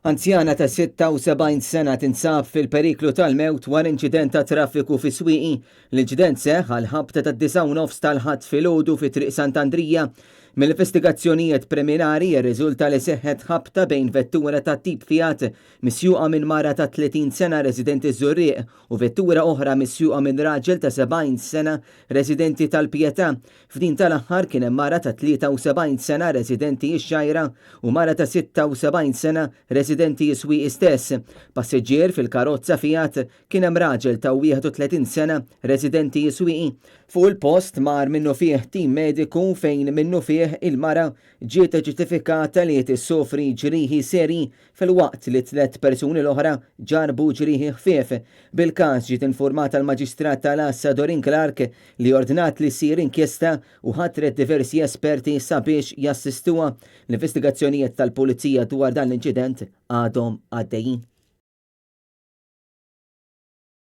Anzjana ta' 76 sena tinsab fil-periklu tal-mewt wara inċident ta' traffiku fis-Swieqi. L-inċident seħħ għal ħabta tad-disgħa u nofs tal-Ħadd filgħodu fi Triq Sant'Andrija. Mill-investigazzjonijiet preliminari jirriżulta li seħħet ħabta bejn vettura tat-tip Fiat misjuqa minn mara ta' 30 sena residenti ż-Żurrieq u vettura oħra misjuqa minn raġel ta' 70 sena residenti tal-Pietà. F'din tal-aħħar kien hemm mara ta' 73 sena residenti x-Xgħajra u mara ta' 76 sena residenti s-Swieqi stess. Passiġġier fil-karozza Fiat kien hemm raġel ta' 31 sena residenti s-Swieqi. Fuq il-post mar minnufih tim mediku fejn minnufih il-mara ġiet ċertifikata li tissofri ġrieħi serji filwaqt li t-tlett persuni l-oħra ġarrbu ġrieħi ħfief. Bil-każ ġiet infurmata l-Maġistrat tal-Għassa Doreen Clarke li ordnat li ssir inkjesta u ħatret diversi esperti sabiex jassistuha. L-investigazzjonijiet tal-Pulizija dwar dan l-inċident għadhom għaddejjin.